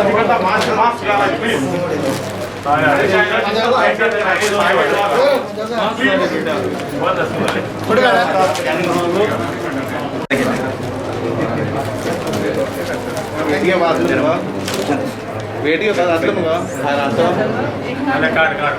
Mask घाला please. Photo काढा. Weight घेवपाक जातलो मुगो हाराचो. काड काड.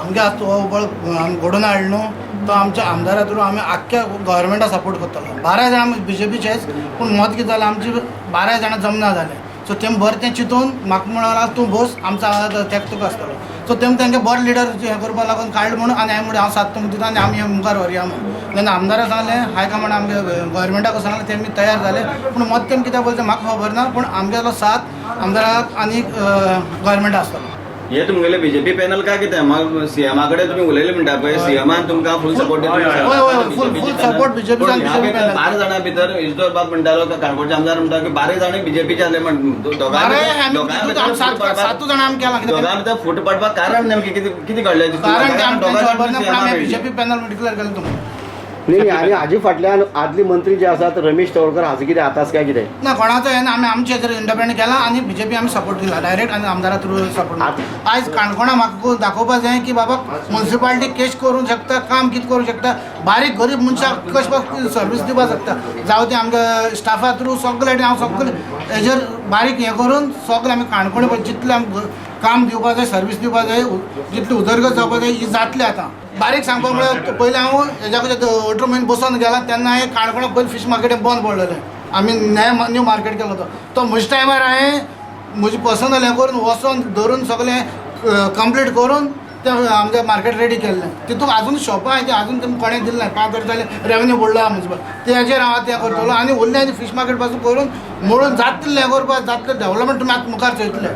आमगे आज तो बळ घडोवन हाडलो न्हू, तो आमच्या आमदारा थ्रू आमी आख्ख्या गव्हर्मेंटाक सपोर्ट करतलो. 12 जाणां आमी बीजेपीचेच, पूण मत कितें जालें, आमची 12 जाणां जमना जालें. सो तेम बरें तें चिंतून म्हाका म्हणून तूं बस, आमचो हांगा तेक तुका आसतलो. सो तेम तेंगे बरो लिडर हें करपा लागून काडलो म्हणून आनी हांवें म्हणलें, हांव साथ तुमकां दिता आनी आमी हें मुखार व्हरया म्हणून. तेन्ना आमदारा सांगलें, हायकमांड आमगे गव्हर्मेंटाक सांगलें, तेमी तयार जाले. पूण मत तेम कित्याक बोलता म्हाका खबर ना, पूण आमगेलो साथ आमदाराक आनी गव्हर्मेंट आसतलो. हे तुमगेले बीजेपी पॅनल काय कितें? मग सीएमा कडेन तुमी उलयले म्हणटा पळय, सीएमान तुमकां फूल सपोर्ट. हय, हय, हय, full support BJP चा BJP panel. 12 जाणां भितर इजदोर बाब म्हणटालो, काणकोणचे आमदार म्हणटा की 12 जाणां बीजेपीचे आसले म्हण. बाराय आमी तितूंत आमी सातूच जाणां आमी केलां कितें. दोगां भितर फूट पडपाक कारण नेमकें कितें कितें घडलें? कारण तें आमकां खबर ना, पूण आमी बीजेपी पॅनल डिक्लेअर केलें तुमकां. न्ही न्ही, आनी हाजे फाटल्यान आदले मंत्री जे आसात रमेश तवडकर हाचो कितें हात आसा काय कितें? ना, कोणाचो हें ना. आमी आमचे हेजेर इंडिपेंडंट केला आनी बीजेपी आमी सपोर्ट दिला डायरेक्ट आनी आमदारा थ्रू सपोर्ट. आयज काणकोणा म्हाका दाखोवपा जाय की बाबा मुन्सिपालिटी केश करूंक शकता, काम कितें करूंक शकता, बारीक गरीब मनशाक कशें सर्वीस दिवपाक शकता. जावं तें आमच्या स्टाफा थ्रू सगळे हांव सगळे हेजेर बारीक हें करून सगळें आमी काणकोण जितलें आमकां काम दिवपा जाय, सर्वीस दिवपा जाय, जितली उदरगत जावपा जाय ही जातली. आतां बारीक सांगपाक म्हळ्यार पयलीं हांव हेज्या 18 म्हयने बसोन गेला तेन्ना हांवें काणकोणाक पयलीं फीश मार्केट बंद पडलेलें. आमी न्यू मार्केट केलो तो तो म्हज्या टायमार हांवें म्हजी पर्सनल हें करून वचोन धरून सगळें कंप्लीट करून तें आमचें मार्केट रेडी केल्लें. तितूंत आजून शॉपां आहाय, तें आजून तुमकां कोणें दिलें ना. 5 वर्सां जालें रेवेन्यू पडलो आहा मुन्सिपल, तेजेर हांव आतां हें करतलो आनी उरलें आनी फीश मार्केट पासून करून मोडून जातलें हें करपाक जातलें डेवलपमेंट तुमी आतां मुखार चोयतले.